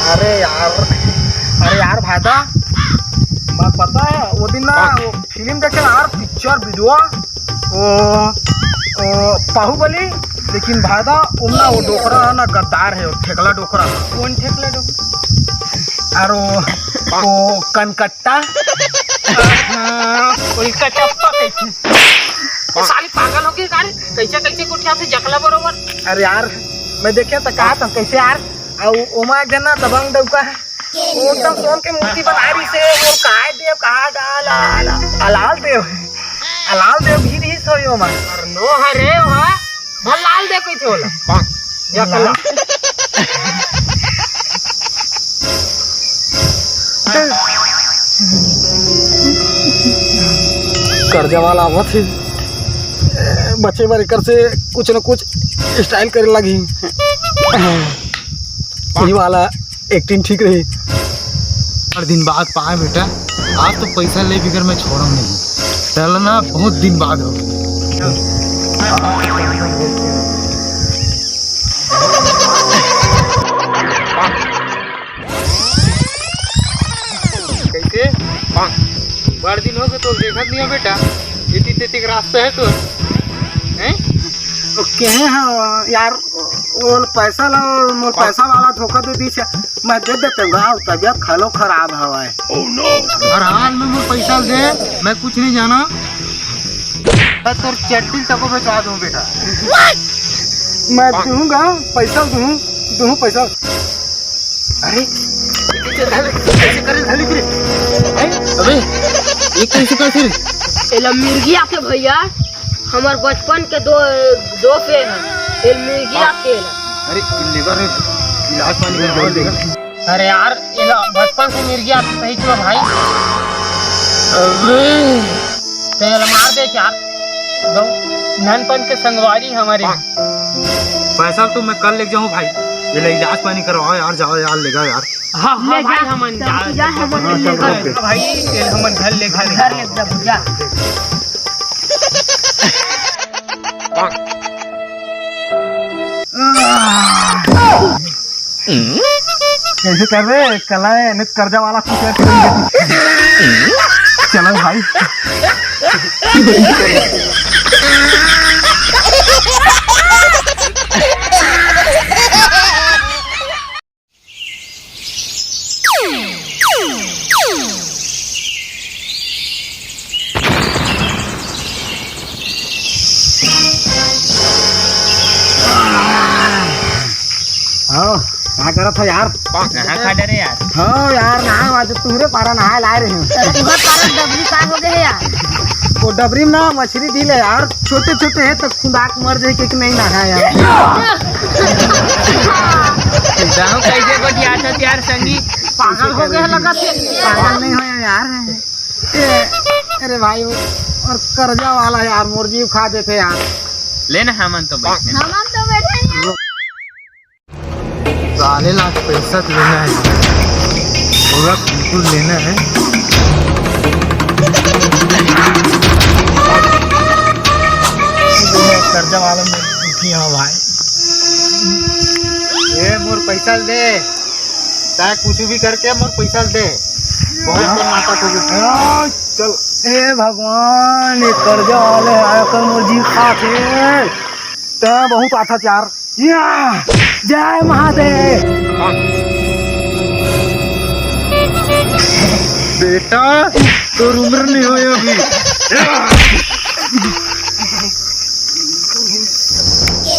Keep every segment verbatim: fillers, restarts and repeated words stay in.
अरे यार, अरे यार भाई दा, मैं पता है वो दिन ना वो फिल्म देखे ना यार, पिक्चर वीडियो, वो, वो बाहुबली। लेकिन भाई दा, उमना वो डोकरा है ना, गद्दार है, वो ठेकला डोकरा। कौन ठेकला डोकरा? अरे वो, वो कनकट्टा। हाँ, उल्का चप्पा कैसे? साली पागल हो गई का रे? कैसे कैसे कुछ से जकला बरोबर। अरे यार, मैं देखे तो कहा था कैसे यार, अउ ओमा एक झन ना दबंग डउका है। वो एकदम सोन के मूर्ति बना रही से, वो काय देव, कहा डाल, आल, आल, अलाल देव है। अलाल देव भी नहीं सोई ओमा। अरे नो हरे, वहाँ भल लाल देव कही थे बोला। या कला। कर्जा वाला आवत है, बचे बर एकर से कुछ न कुछ स्टाइल करे लगी। यही वाला एक्टिंग ठीक रही। हर दिन बाद पाए बेटा, आज तो पैसा ले बिगर मैं छोड़ा नहीं। चल ना, बहुत दिन बाद हो। कैसे? बड़ दिन हो गए तो देखत नहीं हो बेटा, इतनी तेती के रास्ता है तो, हैं? ओके है, हाँ यार, वो पैसा ला, मोर पैसा वाला धोखा दे दी। मैं दे देते हूँ, तबियत खलो खराब हवाए। हर हाल में मोर पैसा दे, मैं कुछ नहीं जाना। मैं तोर चड्डी तको बेचवा दूँ बेटा। मैं दूंगा, पैसा दूँ, दूँ पैसा। अरे, ये कैसे धले, कैसे करे धले फिर? हैं? अबे, ये कैसे करे फिर? एला मिर्गी आके भैया, हमर बचपन के दो, दोस्त हे, ये मिर्गी आके एला। अरे, लेगा रे, इलाज पानी कर लेगा। अरे यार, एला बचपन से मिर्गी आके सही छुआ भाई। अबे। ते एला मार दे यार। गौ, नानपन के संगवारी हमारे। पैसा तो मैं कल ले जाऊँ भाई, ये ले इलाज पानी करवाओ यार, जाओ यार, ले जाओ यार। हाँ, हाँ, ले भाई, जा, हमन जा, जा, हमन हाँ, ले चल, जा। ओके। हाँ, भाई, ये हमन घर ले, घर ले। घर ले जा, जा। कैसे कर रहे कला है, नहीं कर्जा वाला कुछ है। चलो भाई। हाँ, का करत हो यार? कहाँ खा डरे यार? हाँ यार, नहाए आज तुहरे पारा नहाए लाए रहे हूँ। तुहर पारा डबरी का हो गए यार? वो डबरी में ना मछली दिले यार, छोटे छोटे है तो खुदा के मर जाए कि नहीं नहाए यार। गाँव कैसे बतियात हस यार संगी? पागल हो गए लगा थे। पागल नहीं हो यार। ए, अरे भाई, वो और कर्जा वाला यार, मोर जीव खा देते यार। लेना हमन तो बैठे। हमन तो बैठे नहीं यार। साले ला पैसा तो लेना है, पूरा बिल्कुल लेना है। कर्जा वाला में दुखी हाँ भाई। ए, मोर पैसा दे, चाहे कुछ भी करके मोर पैसा दे। बहुत हाँ। नाटक हो गया। हाँ, चल। हे भगवान, ये कर्जा वाले आकर मोर जी खात हे। तैं बहुत आथा चार। या, जय महादेव। बेटा, तोर उम्र नहीं होय अभी।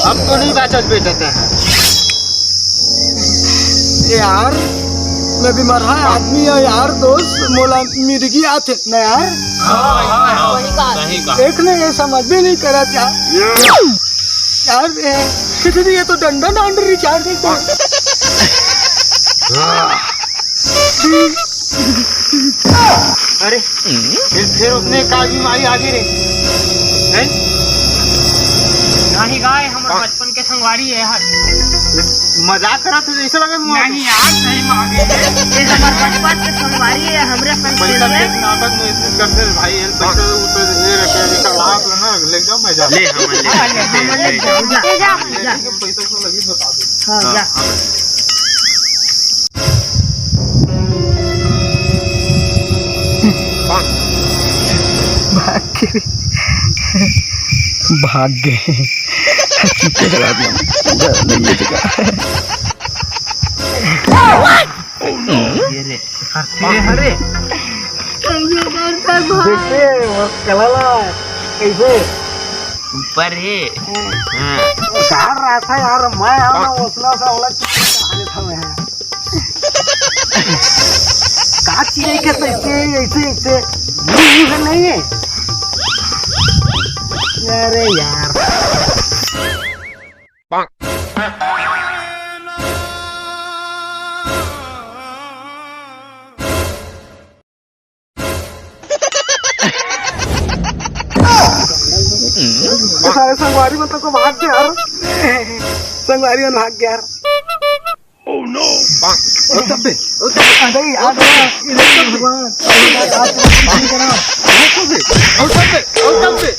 अब तो नहीं बाचस बेटा तैं। यार, मैं भी मरहा आदमी है यार दोस्त, मोला मिर्गी आथे ना यार। हाँ, हाँ, हाँ, वही कहा। सही कहा। एक ने ये समझ भी नहीं करा था। यार, ए, कितनी ये तो डंडा डांड रिचार्ज नहीं कर। अरे, फिर, फिर उसने का बीमारी आ गई रे? हैं? नहीं गाय, हमर बचपन के संगवारी है यार। मजाक करत है, ऐसा लगे मुँह। नहीं यार, सही में आ गई है। ये हमर बचपन के संगवारी है, हमरे संग पैसा खेलबे। देख नाटक में इतने करते हैं भाई, ये पैसा ऊपर ये रखे, ये सब आप ना ले जाओ, मैं जाता हूँ। ले, हम ले, हाँ, ले, ले, हमन ले ले जाओ। जाओ, जा, जा। पैसा तो लगी, बता दो। हाँ, हाँ, जा। हाँ। भाग गए। चुप्पे लगा दिया। पूरा नहीं है जगह। ये रे। अरे, अरे। देखते हैं, वो कलाला कैसे? ऊपर है। हाँ। कहाँ रहा था यार, मैं आया ना, हौसला सा वाला चीज कहाँ था मैं? का चीज है, कैसे, ऐसे, ऐसे, ऐसे, नहीं है। अरे यार। सारे संगवारी मन तो को भाग के यार, संगवारी मन भाग के यार। Oh no! ओ तब्बे, ओ तब्बे, आ गई, आ गई, इधर तो भगवान। ओ तब्बे, ओ तब्बे।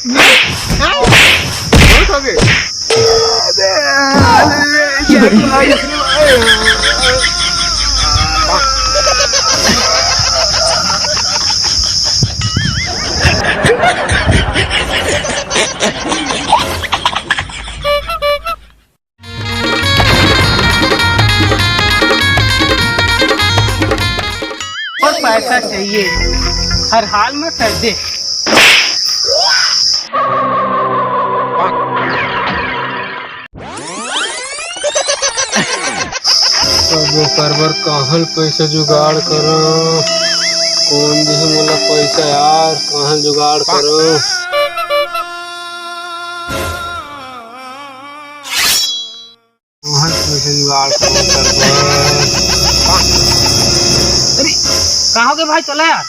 और पैसा चाहिए हर हाल में कर दे। अब ओकर बर कहाँ ले पैसा जुगाड़ करों? कौन दिही मोला पैसा यार? कहाँ ले जुगाड़ करों? कहाँ ले पैसा जुगाड़ करों ओकर बर? अरे, का हो गे भाई, चला यार।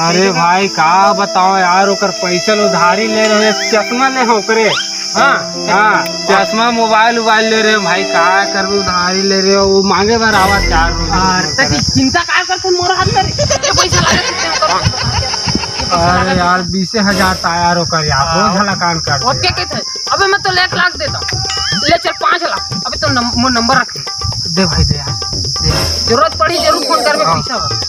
अरे भाई, का बताओं यार, ओकर पैसा ल उधारी ले रहे, चश्मा ले हो ओकरे। हाँ, हाँ, चश्मा, मोबाइल उबाइल ले रहे भाई, का करबे, उधारी ले रहे, वो मांगे बर आवा चार रोज। अरे, त चिंता काय करथन मोर हाथ में रे? ये पैसा लागत हे, ये पैसा अरे लागत हे। यार, बीसे हजार त यार ओकर यार, हाँ। बहुत हलाकान कर ओके, दे। के थे? अबे मैं तो एक लाख देता हूँ, ले चल पाँच लाख। अबे तो नम-, मोर नंबर रख दे। दे भाई, दे यार, दे यार। जरूरत पड़ी जरूर फोन करबे हाँ। पैसा बर।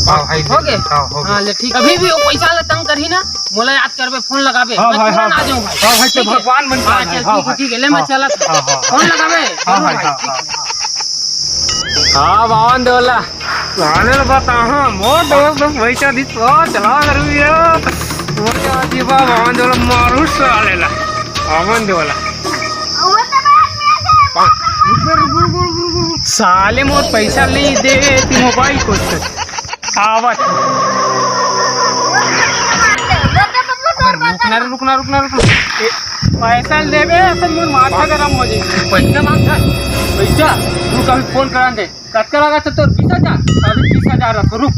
हाँ भाई, हो गे? हाँ, हो गे। हाँ, ले ठीक। अभी भी वो पैसा ला तंग करही ना, मोला याद करबे, फोन लगाबे। हाँ मैं भाई, तुरंत हाँ आ जाऊँ भाई। हाँ भाई, तो ठीक है? भगवान मन हाँ, जाने। चल, हाँ ठीक है, भाई। ठीक है, ले मैं हाँ। चला था। हाँ, हाँ, हाँ। फोन लगाबे, हाँ जरूर भाई, भाई, हाँ, ठीक हाँ। है। हाँ, बावन देवला। साले ला बताहा, मोर दोस्त पैसा दिस, ओ, चला करू ये। मोर क्या जीवा, बावन देवला मारू साले ला। बावन देवला। साले मोर पैसा ले दे, तू मोबाइल को आवत। अबे रुकना, रुकना, रुकना, रुकना। ए, पैसा लेबे, असल में माथा गरम हो जाई। पैसा मांगता? पैसा? रुक, अभी फोन करा दे। कतका लगा था तोर? बीस हजार? अभी बीस हजार रखो, रुक।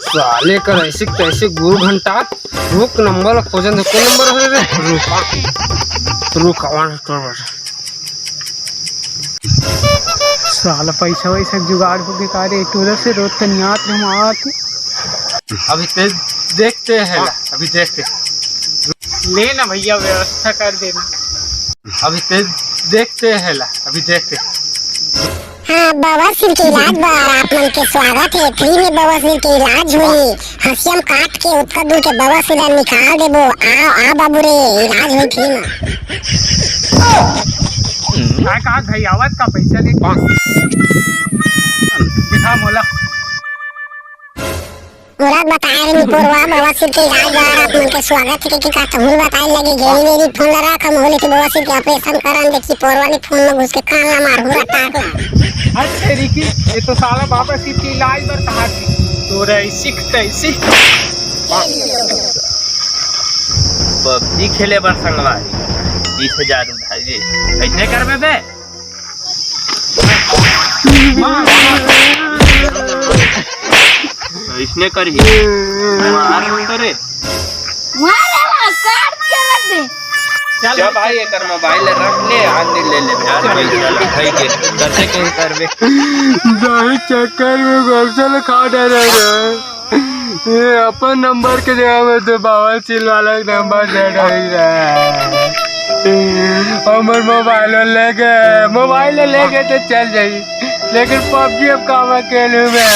साले कर ऐसे कैसे गुरु घंटा। रुक, नंबर खोजन दे, कौन नंबर है रे? रुक, रुक, आवाज तोर बजा। साला पैसा वैसा जुगाड़ हो गे का रे? टोला से रोज तनियात हम आत। अभी ते देखते हैं ला, अभी देखते। ले ना भैया, व्यवस्था कर देना। अभी ते देखते हैं ला, अभी देखते। हाँ, बवासीर के इलाज बर आप मन के स्वागत है। फ्री में बवासीर के इलाज होही। हंसिया म काट के ओतका दूर के बवासीर ला निकाल देबो। आओ, आ बाबू रे, इलाज होही फ्री में। का, का भाई आवत का पैसा ले? दिखा मोला। मुराद बताए रहे निपोरवा बवासीर के इलाज बर आप मन के स्वागत है, कि का कहूँ बताए लगे, गेरी मेरी फोन ला रख, हम होले के बवासीर के ऑपरेशन करन दे, कि पोरवा ने फोन में घुस के कान ला मार, हुरा टाक ला। अच्छा रिकी, ये तो साला बवासीर के इलाज बर कहा थी। तो रही सिख तैसी। पबजी खेले बर संगवारी, बीस हजार उधारी, ऐसने करबे बे? इसने करी। मार करे। मारे ला, काट के रख दे। चल क्या भाई, एकर मोबाइल रख ले, आन दे, ले ले, प्यार भाई, चल, भाई के, कैसे कहीं करबे? दारू चक्कर में गर्दन खा डाले रे। ये अपन नंबर के जगह में तो बवासीर वाला नंबर दे डाली रे। हमर मोबाइल लेगे, मोबाइल लेगे तो चल जाई, लेकिन पबजी अब काम खेलू मैं।